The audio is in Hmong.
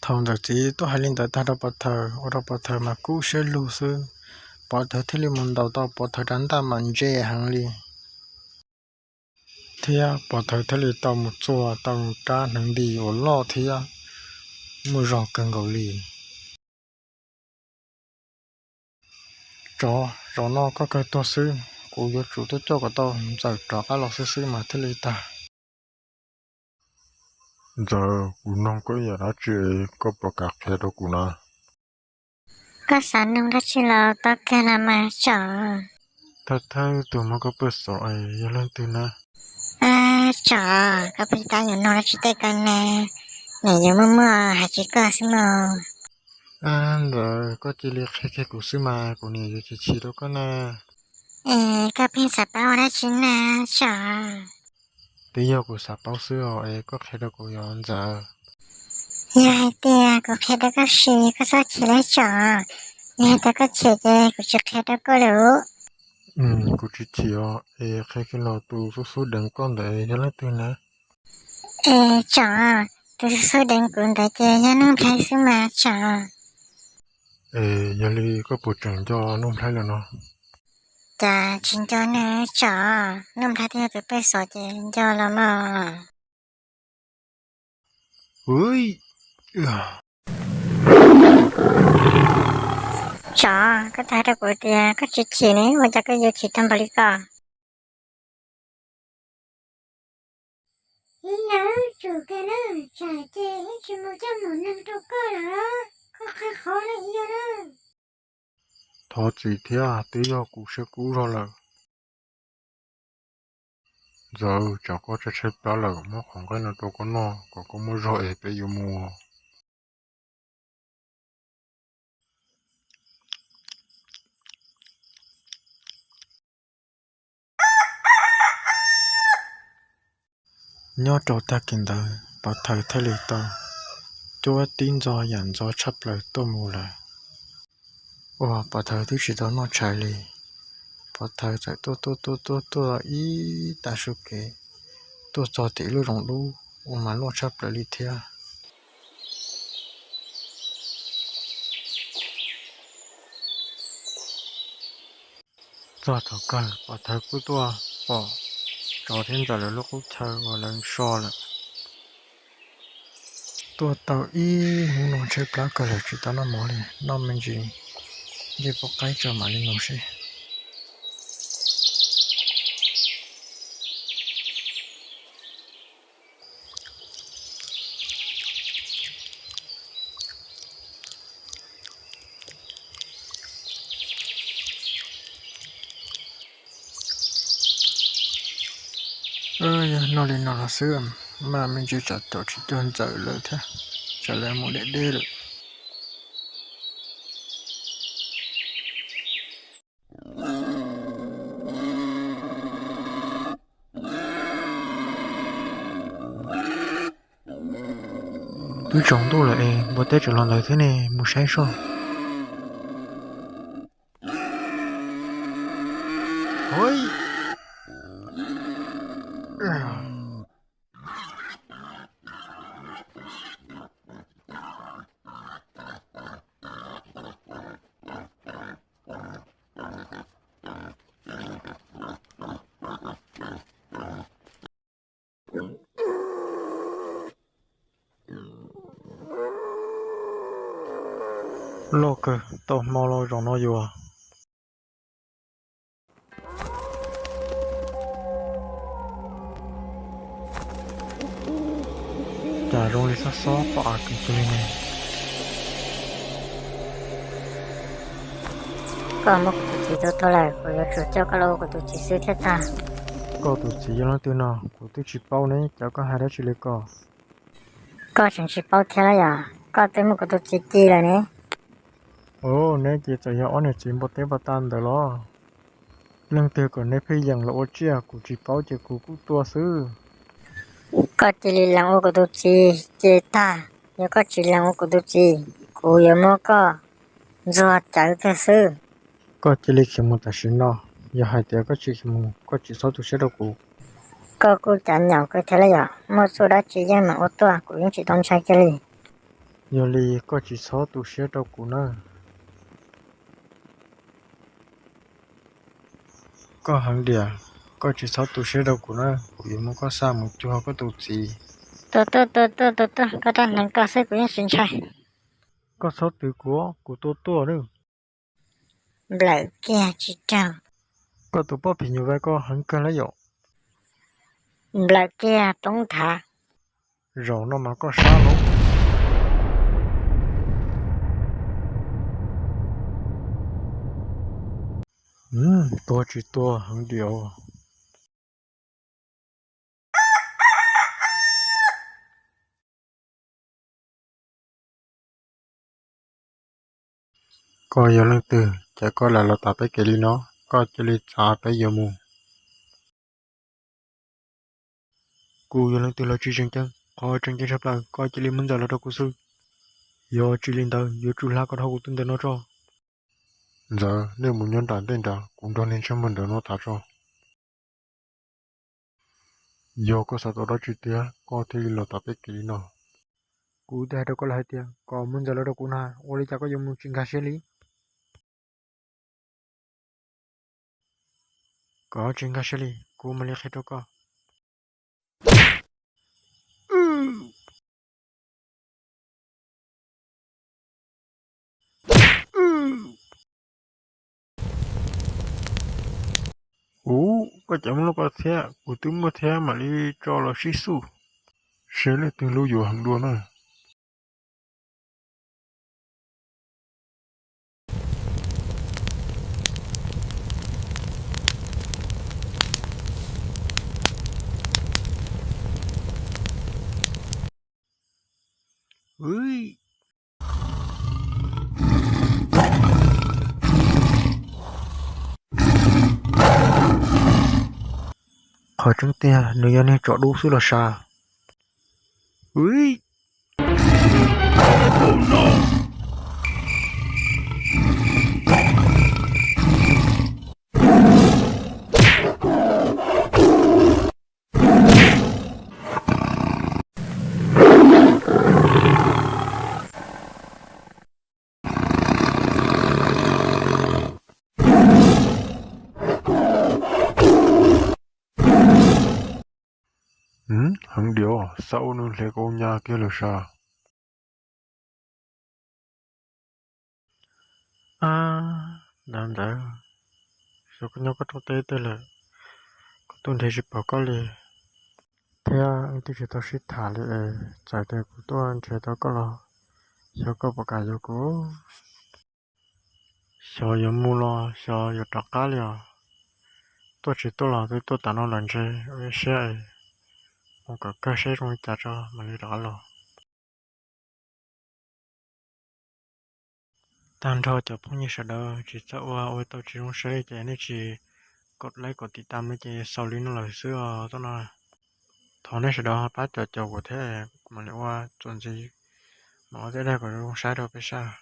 Thaum ntxawm txiv tuaj hais li ntawd tag rau pov thawj, ua rau pov thawj mas kub siab lug xwb. Pov thawj thiaj li mus ntaus tau pov thawj rab ntaj mas ntse heev li, thiab pov thawj thiaj li tau mus txua tau rab hneev nti uas loj thiab muaj zog kawg nkaus li. Tsov, zaum no koj kawg tuag xwb, kuv yuav tsum tuaj coj kom tau ntxawm rov qab los xwb xwb mas thiaj li tag. Ntxawm, kuv nug koj ib yam dab tsi, koj puas kam qhia rau kuv na? Koj xav nug dab tsi los tau kawg los mas tsov. Thawj thawj tus muab koj pawj xov yog leej twg na? Tsov, koj puas tab yuav nug dab tsi tej ko na, niam yus muaj muaj hais tsis koj xwb mog. Ntxawm, koj cia li qhia kiag kuv xwb mas kuv niam yuav chim chim rau koj na. Es koj pheej xav paub ua dab tsi na, tsov? Twb yog kuv xav paub xwb os, es koj qhia rau kuv yog ntxawm. Yog hais tias kuv qhia rau koj siv koj txhob chim lawm tsov, yog hais tias koj chim ces kuv tsis qhia rau koj lawm. Kuv tsis chim os, es qhia kiag los tus xub xub deev koj ntawd yog leej twg na? Es tsov, tus xub xub deev kuv ntawd ces yog Nuj Nplhaib xwb mas tsov. Es yog li koj puas tseem nco Nuj Nplhaib lawm no? Cas tsis nco ne tsov, Nuj Nplhaib twb yog tus pawj xov ces nco los mas. Tsov, koj twb hais rau kuv tias koj tsis chim ne, ua cas koj yuav chim tag npaum li ko? Ib yam tsum kiag na, tsam ces yeej tsis mus coj mus neeg rau koj lawm, koj qhia qhov li yog na. Thov txim thiab, twb yog kuv siab kub zog lawm. Ntxawm, tsam koj tshaib tshaib plab lawm, muab qhov nqaij no rau koj noj kom koj muaj zog es peb yuav mus. Nyob rau tag kis ntawd pov thawj thiaj li tau cuab tib ntxo yam ntxo tshaj plaws tuaj mus lawm, uas pov thawj twb tsis tau noj tshais li. Pov thawj txawm tuaj tuaj tuaj tuaj tuaj ib tag su kev, tuaj txog tim ib lub zoov dub uas mas loj tshaj plaws li thiab. Txog thaum kawg pov thawj kuj tuaj pom tsov thiab ntxawm lawv lub qub chaw uas lawv so lawm. Tuaj tau ib hnub no tshaib plab kawg lawm tsis tau noj mov li, noj me ntsis ncej puab qaib tso mam li mus seb. Yog noj li no los xwb, maj me ntsis tsam caum tsis cuag ntxawm lawv thiab, tsam lawv mus deb deb lawm. Twb tsaus ntuj lawm es npua teb tseem los ntawd thiab ne, mus saib soj. Loj kawg, tau hmo los zaum no yuav. Cas zoo li xob xob pom av kis tus li ne. Koj muab kuv tus txiv tua tuag lawm, kuv yuav tsum coj koj los ua kuv tus txiv xwb thiaj tag. Koj tus txiv yog leej twg no kuv twb tsis paub ne, cas koj hais dab tsi li ko? Koj tseem tsis paub thiab los yog? Koj twb muab kuv tus txiv ci lawm ne. Os, neb ces txawm yog ob niam txiv npua teb npua taw ntawd los? Leej twg kom neb pheej yeem los ua tsiaj, kuv tsis paub ces kuv kuj tua xwb. Koj cia li lees ua kuv tus txiv ces tag, yog koj tsis lees ua kuv tus txiv, kuv yuav muab koj ntxuag cawv kiag xwb. Koj cia li khiav mus tam sim no, yog hais tias koj tsis khiav mus koj tsis txhob tu siab rau kuv. Koj kuj cav nyaum kawg thiab los yog? Muaj txuj dab tsi yeej meem ua tuaj, kuv yeej tsis tau ntshai kiag li. Yog li koj tsis txhob tu siab rau kuv na. Koj heev diam, koj tsis txhob tu siab rau kuv na, kuv yuav muab koj xa mus cuag koj tus txiv. Tus tuaj, tus tuaj, tus tuaj, koj rab hneev koj xwb kuv yeej tsis ntshai. Koj txhob twv kuv, kuv tua tuaj na. Nplawm kiag tsis raug. Koj tus poj phim nyuj vais koj heev kawg lawm yom. Nplawm kiag roob nthav. Zaum no mas koj sab lauj. Tua tsis tua heev diam. Koj yog leej twg cas koj lam los tas peb kev li no? Koj cia li txav peb yuav mus. Kuv yog leej twg los tsis tseem ceeb, qhov tseem ceeb tshaj plaws koj cia li muab ntxawm los rau kuv xwb. Yog tsis li ntawd yuav tsum hla koj dhau kuv tus ntawm no tso. Ntxawm, nej mus nyob nram ntej nrad, kuv nrog niag ntsej muag ntawm no tham tso. Yog koj xav tau dab tsi tiag koj thiaj li los tas peb kev li no? Kuv twb hais rau koj lawm hais tias kom muab ntxawm los rau kuv na, ua li cas koj yuav mus tsis nkag siab li? Koj tsis nkag siab li, kuv mam li qhia rau koj. Ub, koj cas muaj lub ko thiab, kuv twb muaj thiab, mam li tso los sib xub. Seb leej twg lub yuav heev dua na. Qhov tseeb tiag nws yog niag tsov dub xwb los sav. Heev diam, xav ua nws hle kau nyas kiag lawm sav. Ab, ntawd ntawd, xyov koj nyob koj rooj teb twg lawm, kuv tuaj nrhiav tsis pom koj li, thiab wb twb tsis tau sib tham li es txawm tias kuv tuaj nrhiav tau koj los xyov koj puas kam yuav kuv. Xyov yuav mus los xyov yuav rov qab li os. Tuaj tsis tuaj los twb tuaj tas no lawm, ntshe ua ib siab es mus kom kawg seb zoo li cas tso mam li rov qab los. Tag nrho cov phooj ywg sawv daws, tsis txawj ua ua tau tsis zoo saib li ces nej tsis kom like kom tiv tam li ces xaus li no lawm xwb os. Txoj no thov nej sawv daws ho pab caum caum kuv thiab, mam li ua txuas ntxiv, mam ua tej dag kom zoo saib rau peb saib.